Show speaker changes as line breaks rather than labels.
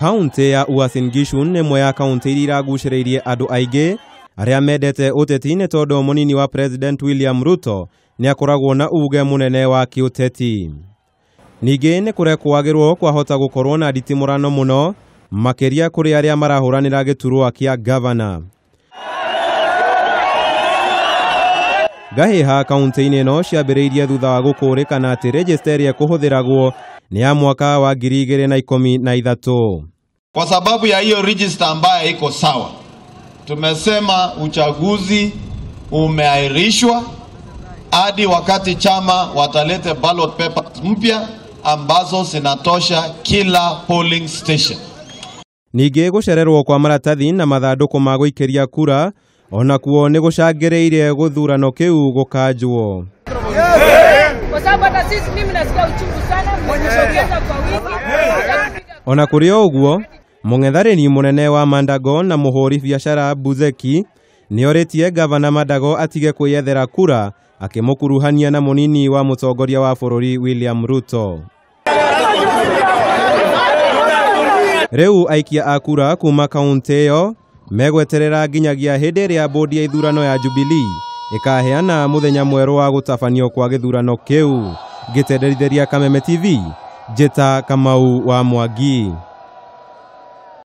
Kaunti ya Uasin Gishu nĩ ĩmwe ya kaunti iria iragucĩrĩirie andũ aingĩ arĩa mendete ũteti nĩ tondũ mũnini wa President William Ruto nĩ akoragwo na uge mũnene wa kĩũteti. Ningĩ nĩ kũrekwagĩrwo kwahota gũkorwo na nditimũrano mũno makĩria kũrĩ arĩa marahũranĩra gĩturwa kĩa gavana. Ngahĩha kaunti-inĩ ĩno ciambĩrĩirie thutha wa gũkũrĩkana atĩ register ĩrĩa ĩkũhũthĩragwo nĩ ya mwaka wa 2013.
Kwa sababu ya hiyo register ambayo iko sawa, tumesema uchaguzi umeahirishwa hadi wakati chama watalete ballot papers mpya ambazo zinatosha kila polling station.
Ningĩ gũcererwo kwa maratathi na mathandũkũ ma gũikĩria kura onakuo nĩ gũcangĩrĩire gũthurano kĩu gũkanjwo.
Kwa sababu hata sisi mimi nasikia uchungu sana, mmejitokeza kwa wingi.
Ona kũrĩ o ũguo, mũng'ethanĩri mũnene wa Mandago na mũhũri biacara Buzeki nĩorĩtie gavana Mandago atige kwĩyethera kura akĩmũkuruhania na mũnini wa mũtongoria wa bũrũri William Ruto. Rĩu aikia a kura kuma kaunti ĩyo megweterera nginyagia hĩndĩ ĩrĩa bodi ya ithurano ya Jubilee ĩkaheana mũthenya mwerũ wa gũtabanio kwa gĩthurano kĩu. Ngĩtenderithĩria Kameme TV, Njĩta Kamau wa Mwangi.